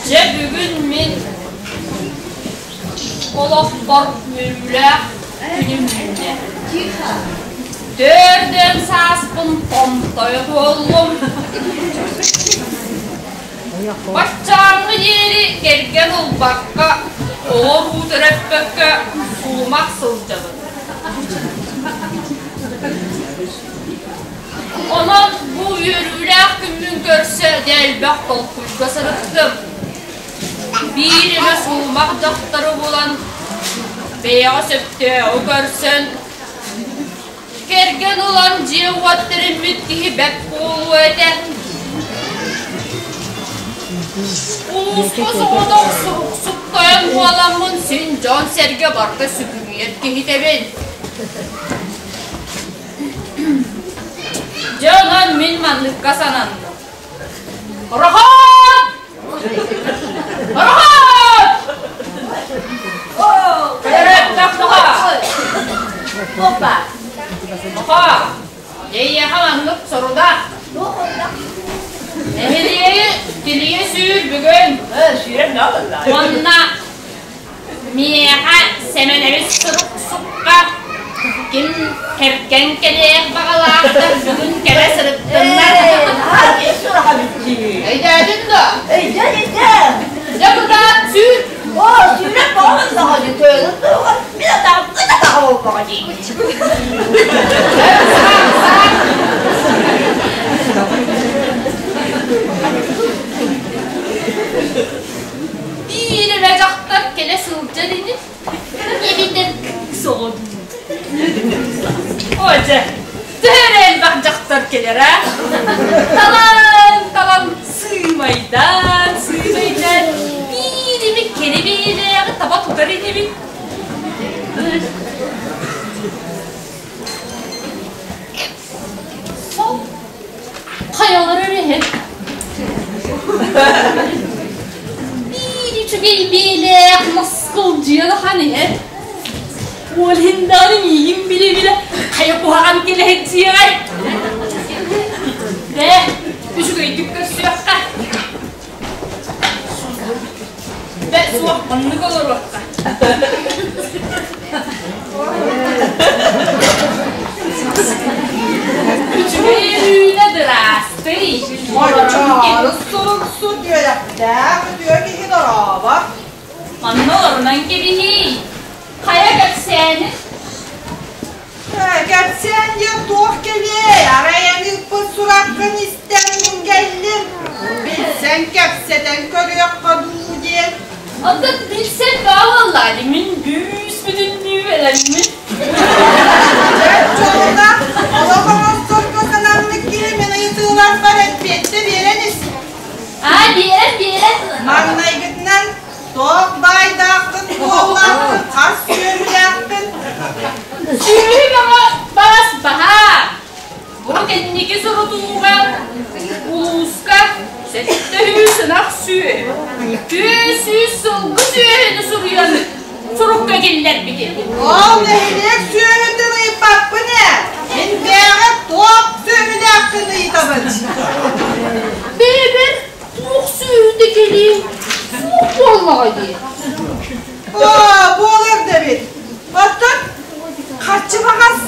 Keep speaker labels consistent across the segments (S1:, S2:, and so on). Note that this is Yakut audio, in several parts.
S1: Дьэ бүгүн мин олохпор үөрүүлээх күнүм үүннэ. Төрдөн сааспын томтойо туоллум. Баччааҥҥы диэри кэргэн ылбакка, оҕо-уруу төрөппөккө сулумах сылдьабын. Онон бу үөрүүлээх күммүн көрсө дьэ элбэх толкуйга сырыттым. Биир эмэ сулумах дьахтары булан, бэйэҕэ сөптөөҕү көрсөн, Кэргэн ылан дьиэ-уот тэриммит киһи бэрт буолуо этэ. Улууска соҕотох суруксут тойон буоламмын син дьон-сэргэ барыта сүгүрүйэр киһитэбин. Дьэ онон мин манныкка сананным. Рохоот! Рохоот! Опа! Оха! Эйиэхэ маннык сорудах. Нэһилиэги тилийэ сүүр бүгүн. Уонна Миэхэ Сэмэнэбис суруксукка ким кэргэн кэлиэх баҕалаахтар бүгүн кэлэ сырыттыннар. Өйдөөтүн дуо?
S2: Өйдөөн, өйдөөн.
S1: Дьэ кытаат сүүр.
S2: Оо, сүүрэр боҕун даҕаны тыалын туһугар мин атаҕым ыт атаҕа буолбаҕа дии.
S1: Биир эмэ дьахтар кэлэ сылдьар ини, эбэтэр кыыс оҕо дуу. Оо дьэ, төһө эрэ элбэх дьахтар кэлэр аа? Талан-талан сыымайдаан, сыымайдаан биир эмэ кэрэ бэйэлээҕи таба тутар инибин. Сол Хайалара эрэ Биир үчүгэй биэлээх наскылдьыйан ахан иһэр. Ол иһин даҕаны миигин билэ-билэ хайа куһаҕан кэлэһиччиэҕэй? Бээ, үчүгэйдик көрсүөххэ. Бээ, суох, оннук олоруохха. Үчүгэй үүнэ дыраастый.
S2: Моччоору суруксут үөрэхтээх үтүө киһи дорообо.
S1: Манна олорунан кэбиһиий. Хайа кэпсээни?
S2: Кэпсээн диэн туох кэлиэй? Арай эн ыыппыт сураххын истэн мин кэллим. Билсэн кэпсэтэн көрүөххэ дуу диэн.
S1: Оттон билсэн баалаллаа дии, мин бүүс-бүтүннүү бэлэммин.
S2: Дьэ, дьолуна, олох оҥосторго санаммыт киһи мин ыйытыыларбар эппиэттэ биэрэн ис.
S1: Аа, биэрэн, биэрэн.
S2: Маҥнайгытынан туох баайдааххын, буоллааххын, хас сүөһүлээххин?
S1: Сүөһү бөҕө бас баһаа. Бу кэнники сурутууга улууска 700 ынах сүөһү, 400 сылгы сүөһүнү суруйан сурукка киллэрбитим.
S2: Ол нэһилиэк сүөһүтүн ыйыппаппын ээ. Мин бэйэҕэ туох сүөһүлээххин ыйытабын.
S1: Бэйэбэр туох сүөһүтэ кэлиэй, суох буоллаҕа дии.
S2: Оо, буолар да эбит. Оттон харчы баҕас.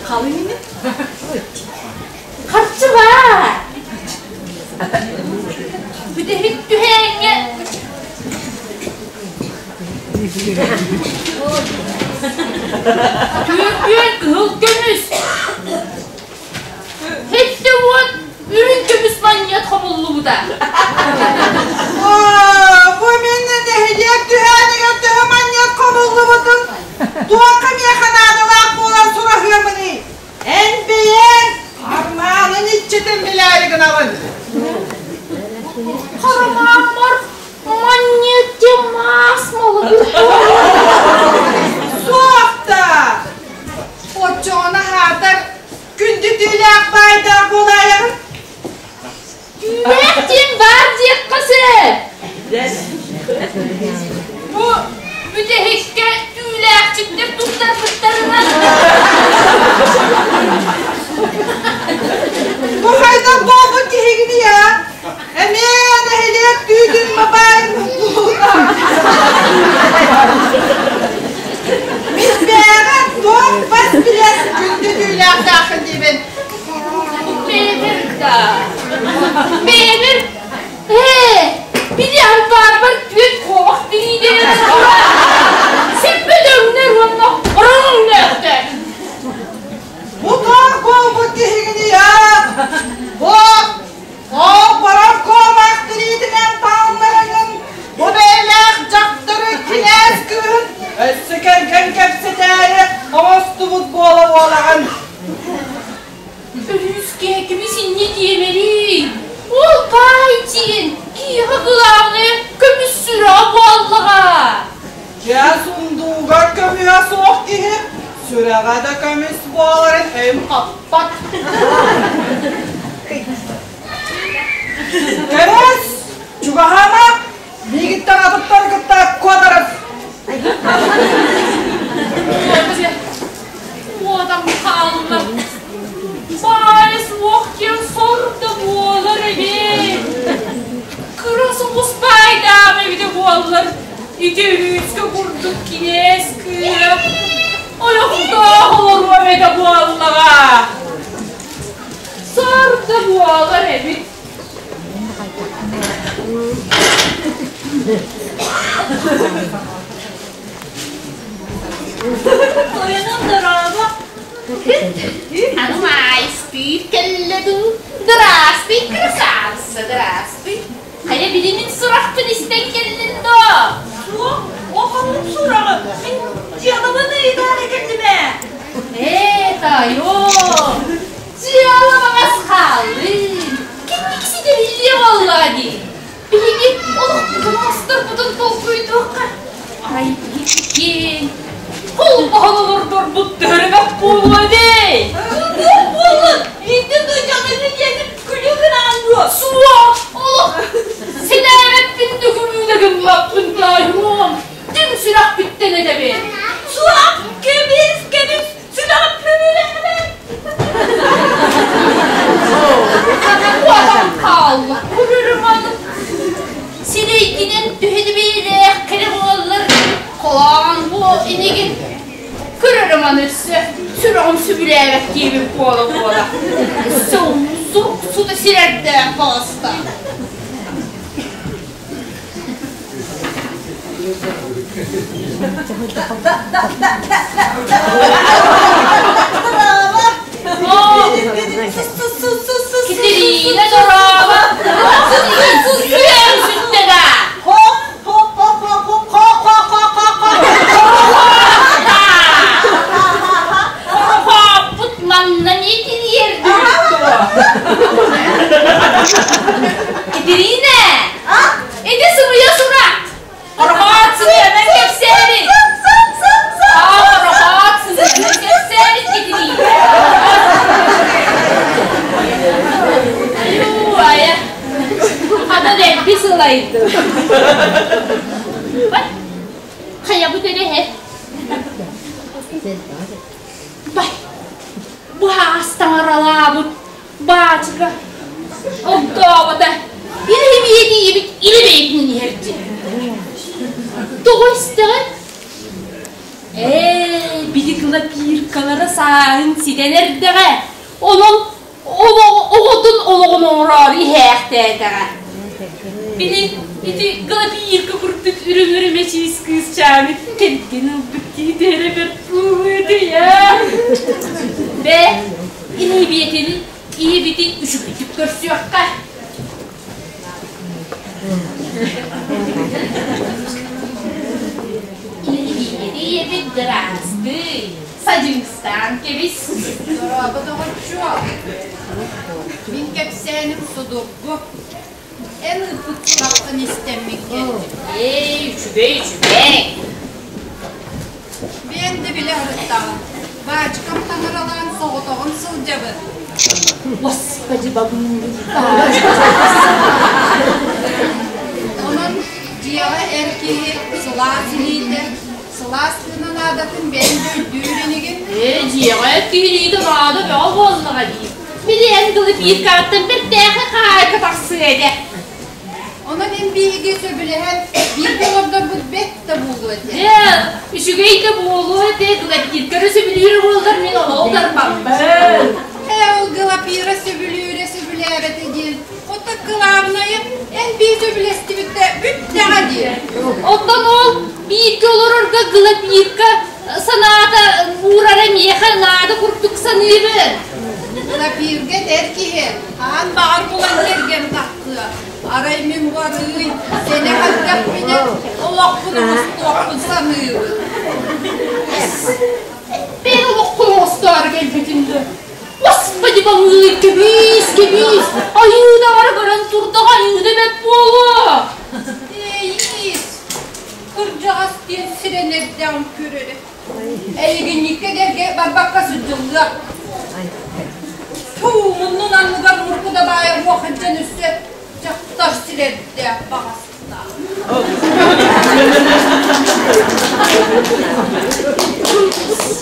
S1: Халыҥ ини. Харчы баар. Бүтэһик түһээҥҥэ Түүрдүөн кыһыл көмүс. 70 үрүҥ көмүс манньыат хомуллубута.
S2: Оо, бу мин нэһилиэк түһээнигэр төһө манньыат хомуллубутун туохха миэхэ наадалаах буолан сураһыамыный? Эн бэйэҥ хармаанын иччитин билээри гынабын.
S1: Харамааммар манньыат диэн маас малыгыр
S2: Суох да! Оччоҕуна аһаатар күндү түүлээх баайдаах буолаайаҕын?
S1: Түүлээх диэн баар диэххэ сөп.
S2: Нэһилиэк түүтүн бабайын булуута. Мин бэйэҕэ туох бас билэр күндү түүлээхтааххын диибин.
S1: Бэйэбэр да. Бэйэбэр Ээ, били ампаарбар түөрт куобах тириилэрэ сиппит өҥнөр уонна ороҥ өҥнөөхтөр.
S2: Бу туох буолбут киһигиний аа? Бу ол барар куобах тириитинэн таалларыҥын бу бэйэлээх дьахтары кинээс кыыһын өссө кэргэн кэпсэтээри оҥостубут буола-буолаҕын.
S1: Өрүүскэ көмүс инньэ диэмэрий, ол баай диэн киһиэхэ кылаабынайа көмүс сүрэҕэ буоллаҕа.
S2: Дьэ, сундуугар көмүһэ суох киһи сүрэҕэ да көмүс буоларын өйүм хаппат. Көмүс, чугаһаама, миигиттэн атыттары кытта куотарыс.
S1: Уотан хаалла. Баайа суох диэн сор да буолар эбит. Кыра соҕус баайдаах эбитэ буоллар, ити өрүүскэ курдук кинээс кыыһа ойохтоох олоруом этэ буоллаҕа. Сор да буолар эбит. Тойонум дорообо. Аны маайыспыыр кэллэ дуу? Здравствуй, красавица, здравствуй. Хайа били мин сурахпын истэн кэллин доо?
S3: Суох, ол ханнык сураҕы? Мин дьыалабын ыйытаары кэллим ээ.
S1: Ээ, тойон, дьыала баҕас хааллын. Кэнники ситэриллиэ буоллаҕа дии. Биһиги олохпутун оҥосторбутун толкуйдуохха. Арай биһиги холбоһон олордорбут төһөрөбөх буолуо дэй.
S3: Туох буоллун? Инде дойдуны диэни күлүү гынаан дуо?
S1: Суох, олох синээбэппин да күлүү гыммаппын таайуом. Дьиҥ сүрэхпиттэн этэбин.
S3: Суох, кэбис, кэбис, сүрэҕим күлүүлээмэ.
S1: Уотан хаалла, көрөрүм Сирэйгинэн түһэни биэлээх кэрэ буоллар, холоон буо инигин. Көрөрүм аны өссө сүрэҕим сөбүлээбэт диэбит буола-буола. Сута сирэрдээх баҕаста. Катерина дорообо! Сүөм сүттэ да! Хооппут манна не тириэрдибит дуо? Катерина! Ити сымыйа сурах! Орхоот сымыйанан кэпсээбит! Орхоот сымыйанан кэпсээбит Катерина! Айуу, айа! Хата дэлби сылайдым. Хайабыт эрэ Бай, бу таҥаралаабыт Баачыка, огдообото, илимиэтийибит илибэйитинэн иһэрдьи. Тоҕо истэҕин? Ээ, били кылапииркалара сааһын ситэн эрдэҕэ. Онон оҕотун олоҕун оҥороору иһээхтээтэҕэ. Били ити кылапиирка курдук үрүҥ-үрүмэ чиис кыысчааны кэргэн ылбыт киһитэ эрэ бэрт буолуо Бээ, Иһибиэтин иһибитин үчүгэйдик көрсүөххэ. Иһибиэти дыраастый, садьыыстаан кэбис.
S4: Дорообо доҕоччуок. Мин кэпсээним судургу. Эн ыыппыт сураххын истэммин кэллим.
S1: Эй, үчүгэй, үчүгэй.
S4: Бэйэҥ да билэ сырыттаҕыҥ. Баачыкам таҥаралаан соҕотоҕун сылдьабын.
S1: Господи, бабыылы.
S4: Онон дьиэҕэ эр киһи сылаас илиитэ, сылаас тыына наадатын бэйэҥ да өйдүүр инигин.
S1: Ээ, дьиэҕэ эр киһи илиитэ наада бөҕө буоллаҕа дии. Били эн дылы биир кааттан бэртээхэй хаһаайка тахсыа этэ.
S4: Онон биһиги сөбүлэһэн бииргэ олордорбут бэрт да буолуо этэ.
S1: Дьэ, үчүгэй да буолуо этэ, Глапирканы сөбүлүүр буоллар мин олох утарбаппын.
S4: Ээ, ол Глапира сөбүлүүрэ сөбүлээбэтэ диэн, оттон кылаабынайа эн биир сөбүлэстибиттэ бүттэҕэ диэн.
S1: Оттон ол бииргэ олорорго Глапирка санаата уурара миэхэ наада курдук саныыбын.
S4: Глапирга эдэр киһи хаан баҕар булан кэргэн тахсыа. Арай мин барыый, сэнэх эрдэхпинэ олохпун оҥостуохпун саныыбын.
S1: Мен олохпун оҥостоору кэлбитим да. Господи, помилуй, кэбиис, кэбиис, айыыда бара көрөн турдаҕа айыыда бэт буолуо.
S4: Ээйиис, кырдьаҕас диэн сирэн эрдэҕин көрөрө. Эйигинньиккэ эргэ барбакка сылдьыллыа. Туу, муннун анныгар мурку да баайа уох илдьэн өссө дьахтар сирэрдээх баҕастаах.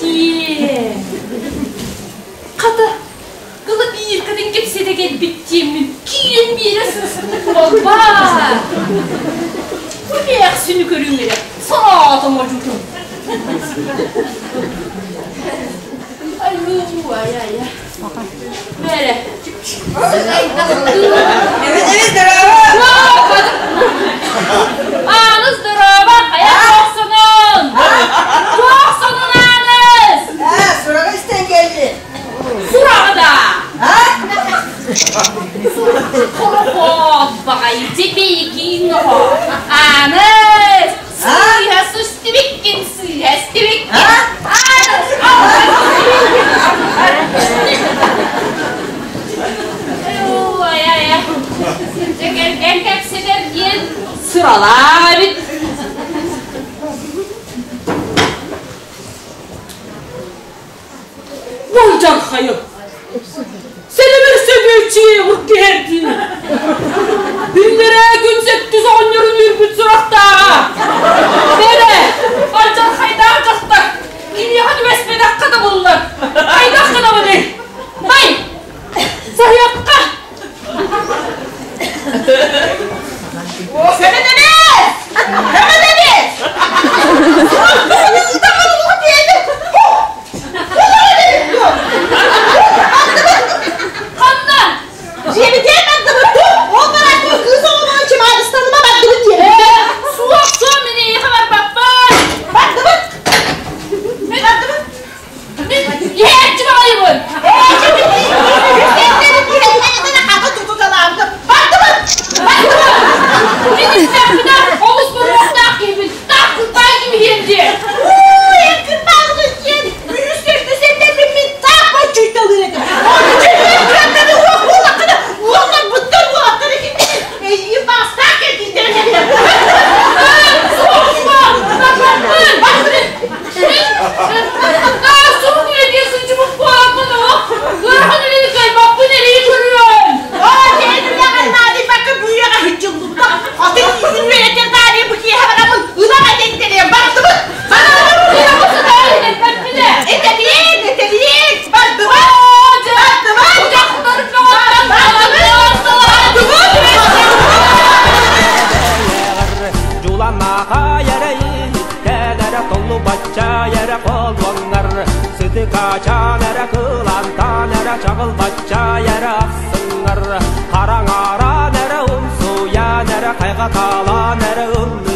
S1: Сиэ. Хата, кыла бииркатын кэпсэтэ кэлбит диэммин киирэн биэрэ сыспыт буолбаат. Бу мээхсини көрүҥ эрэ, санаатым одьутун. Айуу, ай-ай-ай. Бэрэ.
S2: Эбит, здорово!
S1: Ааныс здорово! Хайа туох сонун? Туох сонун, Ааныс?
S2: Аа, сураҕы истэн кэллин.
S1: Сураҕы да!
S2: А?
S1: Хорохоот баҕайы дьэбэйикиин оҕо. Ааныс! Сыыһа сустибиккин, сыыһа истибиккин. Ааныс! Ой, ай, ай. Дьэ кэргэн кэпсэтэр диэн сыралаа эбит. Болдьархайы. Сэлэмэр сөбүөччү уркиһэрдии. Биллэрээ күн сэттис оҕонньорун үүрбүт сурахтааҕа. Бэрэ, алдьархайдаах дьахтар киниэхэ түбэспэтэххэ табыллар. Хайдах гынабыный? Бай, саһыахха.
S2: Сэмэнэбиэс! Сэмэнэбиэс!
S1: Ханна?
S2: Дьиэбитиэн бардыбыт. Ол баран кыыс оҕолорун чымаадыстаныма бардыбыт диэн.
S1: Суох, суох, мин эйиэхэ барбаппын.
S2: Бардыбыт.
S1: Мин бардыбыт. Мин иһээччи баҕайыбын.
S2: Бардыбыт.
S1: Бардыбыт. Мин истэхпинэ олус боруоктаах киһибин. Таах кырбаан кимиһиэн диэн. Суох, суох, барбаппын. Сурук үлэтигэр сылдьыбыт буоламмын олох ыарахан үлэни кыайбаппын эрии көрүөн.
S5: Сытыкачаан эрэ кылантаан эрэ чаҕылбачча эрэ ахсыҥҥар хараҥараан эрэ умсуйаан эрэ хайҕатаалаан эрэ ыллыыр.